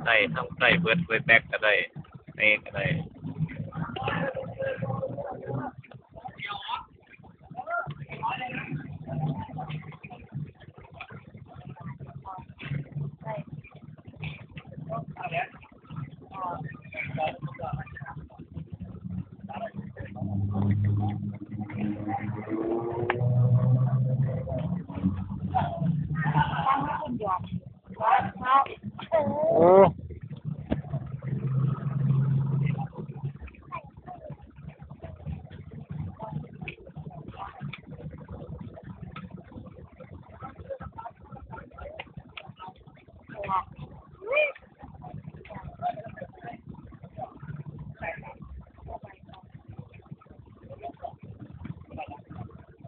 ໄດ້ ທັງໄດ້ເບິດ ໄວແບັກກໍໄດ້ ເຕະກໍໄດ້. ໂອ້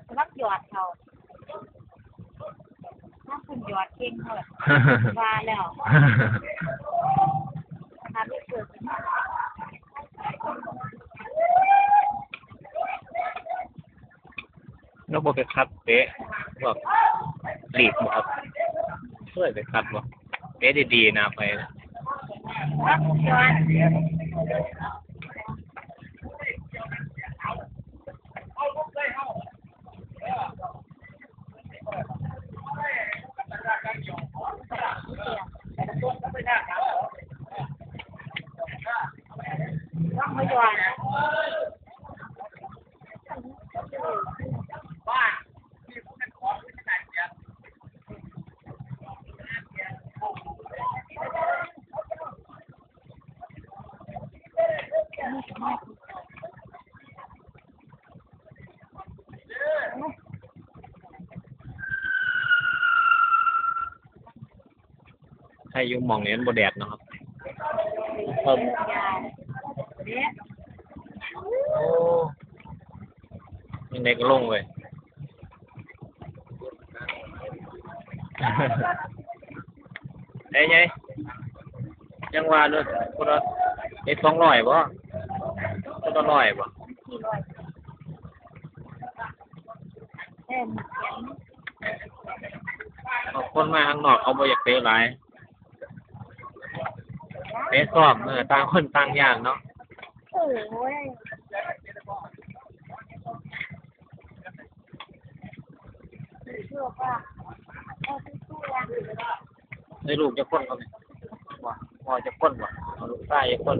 ສຳລັບຍອດເຂົາ ຖ້າເພິ່ນຢອດເກັ່ງເຂົາແຫຼະ ວ່າແລ້ວ ຖ້າມີເກີດຂຶ້ນມາ ລາວບໍ່ໄປຂັດເຕະພວກລີກບໍ່? ເຄີຍໄປຂັດບໍ່? ເຕະດີໆນະ ໄປ ໃຫ້ຢູ່ໝ່ອງນີ້ມັນບໍ່ແດດເນາະ. ໂອ້ ຍັງໄດ້ກໍລົງເວີຍ. ເອີຍ ຍັງວ່າເນາະ ຄົນລະ ເອີຍ ສອງຮ້ອຍບໍ່? ຄົນລະຮ້ອຍບໍ່? ເອີ ຄົນມາຂ້າງນອກເຂົາບໍ່ຢາກເຕະຫຼາຍ ເຕະຊ້ອມ ເອີ ຕ່າງຄົນຕ່າງຢ່າງເນາະ. ເອີ ໂອ້ຍ ໃຫ້ລູກຈັກຄົນເຂົານີ້? ພໍ່ຈັກຄົນບໍ່? ລູກຊາຍຈັກຄົນ?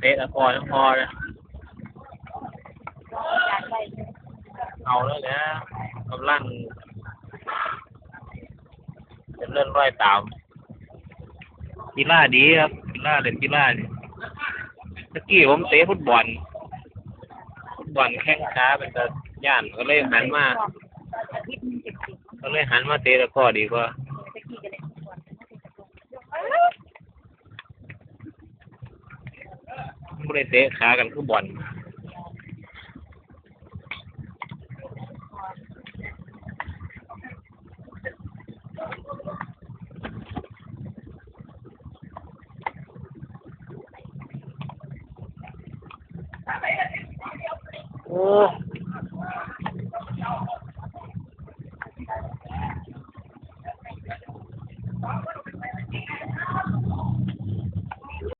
ເຕະແລ້ວພໍ່ຍັງພໍເລີຍ. ເອົາແລ້ວແຫຼະ ກຳລັງຈະເລີນລອຍຕາມ. ກິລາດີຄັບ ກິລາ ເລ່ນກິລານີ້. ແຕ່ກີ້ຜົມເຕະຟຸດບອນ ຟຸດບອນແຂ່ງຂາເປັນຕາຢ້ານ ກໍເລີຍຫັນມາ ກໍເລີຍຫັນມາເຕະຕະກໍດີກວ່າ. ບໍ່ໄດ້ເຕະຂາກັນຄືບອນ. ໂອ້